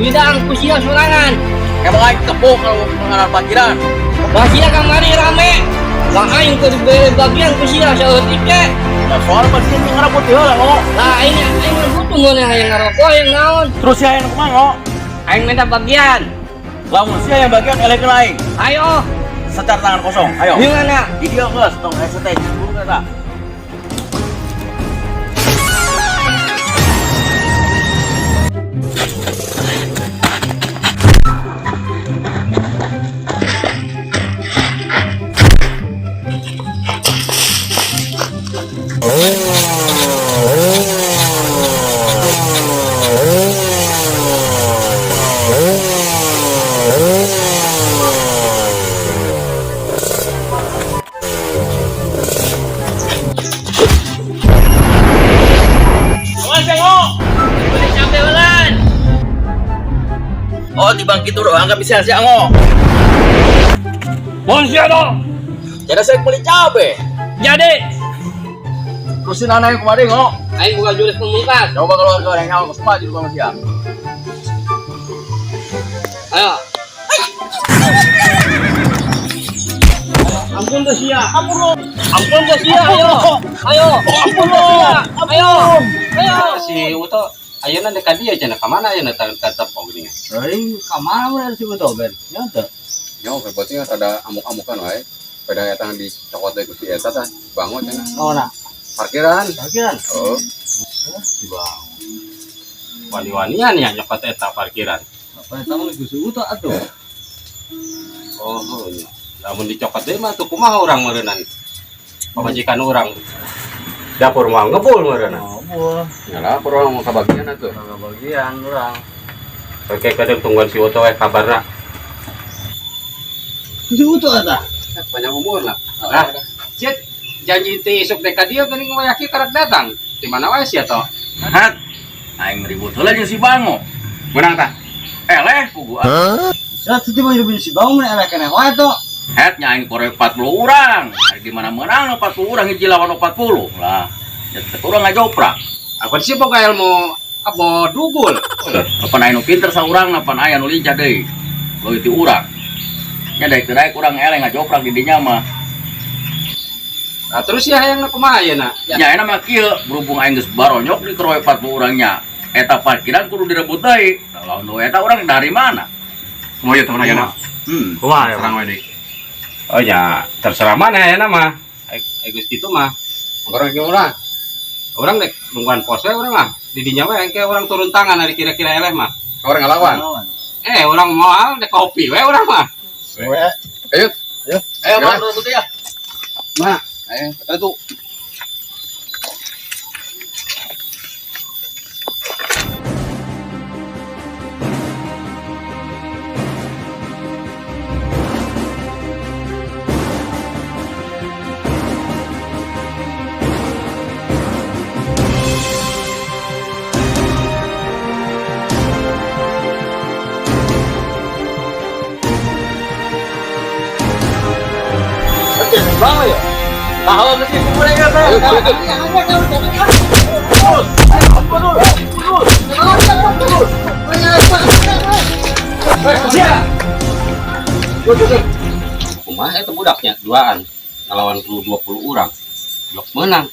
Bidang ku sia sorangan. Emang aing tepuk kalau pengaran parkiran. Bah sia kamari rame. Lah aing keur dibere bagian ku sia saeutik ge. Ya soal pasti yang ngerebut heula ngo. Lah aing aing rebut mun hayang ngarokok hayang naon. Terus sia yang kumaha ngo? Aing minta bagian. Lamun sia yang bagian elehkeun aing. Ayo, Secara tangan kosong. Ayo. gimana? Di dia geus tong hese teh buru eta. Awas ya ngo. Boleh sampai ulan. Oh, di bangkit udah anggap bisa sia ngo. Bon sia dong. Jadi saya beli cabe. Jadi, Terus si nana yang kemarin ngo. aing buka jurus pemungkas. Coba kalau ke orang nyawa ke di rumah sia. Ayo. Ampun tuh sia. Ampun. Ampun tuh sia, ayo. Ayo. Ampun tuh sia. Ayo. Ayo. Si Uto ayeuna dek ka dieu cenah ka mana ayeuna teh tetep geuning. Aing ka mana mun si Uto ben? Nya teu. Nyawa berarti rada amuk-amukan wae. Pada eta dicokot deui ku si eta tah bangun cenah. Oh nah, Parkiran. parkiran. Oh, si Bang. Wani-wanian ya nyokot eta parkiran. Apa eta mah geus Uto atuh. Oh, oh nya. Lamun dicokot deui mah tuh kumaha urang meureunnan. Pamajikan urang dapur mah ngebul meureunnan. Oh, buah. Ya lapor urang mau kabagian atuh. Kagak bagian urang. Oke, kadang tungguan si Uto we kabarna. Si Uto eta. Panjang umur lah. Nah, sia janji teh isuk dek ka dieu geuning wayah kieu karek datang. Di mana wae sia toh? Hat. Aing ribut heula jeung si Bango. Menang tah? Eleh pugu ah. Sia teh mah hidup si Bang mun eleh keneh wae toh. Het nya aing korek 40 orang. Ari di mana menang 40 orang hiji lawan 40. Lah, ya tetep urang ngajoprak. Apa sih boga ilmu apa dugul? Apa aya nu pinter saurang apa aya nu lincah deui. Leuwih ti urang. Nya daek teu daek urang eleh ngajoprak di dinya mah. Nah, terus ya hayang kumaha ayeuna? Nya enak mah kieu, berhubung aing geus baronyok di keroyok 40 orangnya. Eta parkiran kudu direbut deui. Lawan nu eta urang dari mana? Mau ya teman ayeuna. Kumaha Serang we deui. Oh ya, terserah mana ayeuna mah. Ai geus kitu mah. Orang gimana? Orang dek nungguan pos we urang mah. Di dinya we engke urang turun tangan ari kira-kira eleh mah. Orang ngelawan. Eh, urang moal dek kopi we urang mah. Ayo. Ayo. Ayo Bang, rebut ya. Nah, ayo, itu. Bang ya. Tahu mesti kumpul ya, Bang. Kumaha eta budaknya duaan ngelawan kru 20 orang. Blok menang.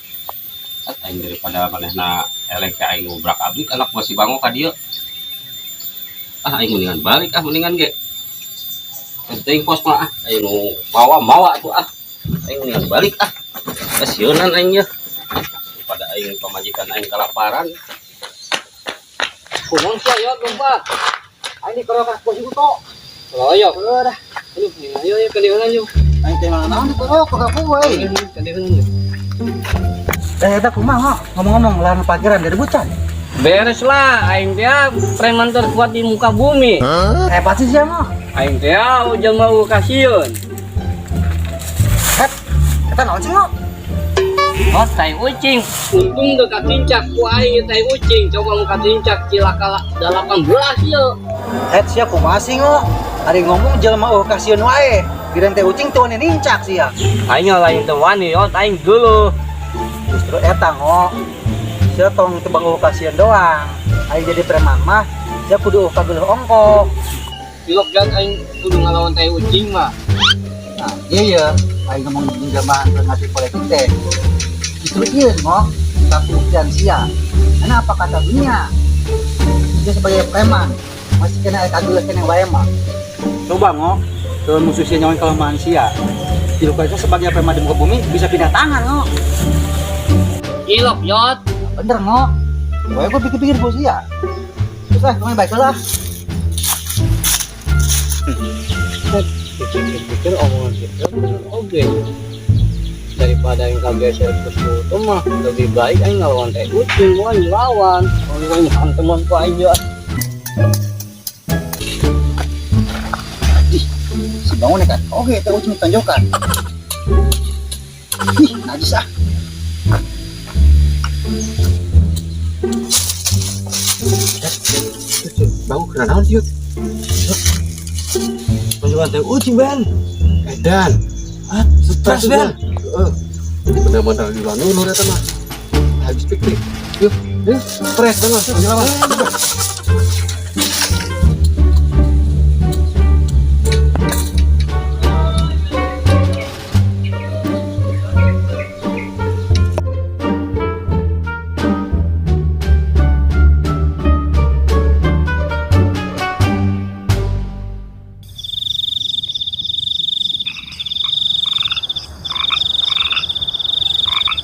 At aing daripada manehna eleh ke aing ngobrak abrik anak masih bango ka dieu. Ah aing mendingan balik ah mendingan ge. Penting pos mah ah aing nu mawa-mawa tuh ah. Aing mendingan balik ah. Kasieunan aing ye. Pada aing pamajikan aing kalaparan. Kumaha sia ya gempa. Aing dikeroyok ku si Uto. Keroyok. Udah. Aduh, ayo ayo kadieunan yuk. Aing teh naon dikeroyok ka ku we. Kadieunan yuk. Eh eta kumaha ngomong-ngomong lahan parkiran direbutan. Beres lah, aing teh preman terkuat di muka bumi. Hebat sih sia mah. Aing teh jelema eueuh kasieun. Het, eta naon sih ngo? Oh, tai ucing. Untung teu katincak ku aing tai ucing. Coba mun katincak cilaka 18 ieu. Het sia kumaha sih ngo? Ari ngomong jelema eueuh kasieun wae. Giran teh ucing teu wani nincak sia. Aing lain teu wani, oh aing geuleuh. Justru eta ngo. Sia tong teu bang eueuh kasieun doang. Aing jadi preman mah Sia kudu kageuleuh ongkoh. Ilok jan aing kudu ngalawan tai ucing mah. Nah, iya ya, aing ngomong jeung jelema anu ngerti politik teh. Justru ieu ngo, pembuktian sia. Karena apa kata dunia? Dia sebagai preman, masih kena kageuleuh kena wae mah. Coba ngo, kalau musuh sia nyawan kelemahan sia. Dilukai sebagai preman di muka bumi bisa pindah tangan ngo. Ilok yot. Bener ngo. Pokoknya gue pikir-pikir bos ya. Terus lah, kemana baik lah. Pikir-pikir omongan kita bener oge. Daripada yang kageser ke itu mah lebih baik aing ngelawan tai ucing, gua aing lawan. Kalau aing hanteman ku aing ya. Ih, si bangun ya kan? Oke, itu ucing tonjokan. Ih, najis ah. Bangun kena naon sih? Tonjokan teh ucing Ben. Edan. Hah? Stres Ben. Heeh. Bener-bener di luar nulur eta mah. Habis piknik. Yuk, yuk, stres banget. Lawan.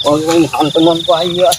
Kalau aing hanteman ku aing ya.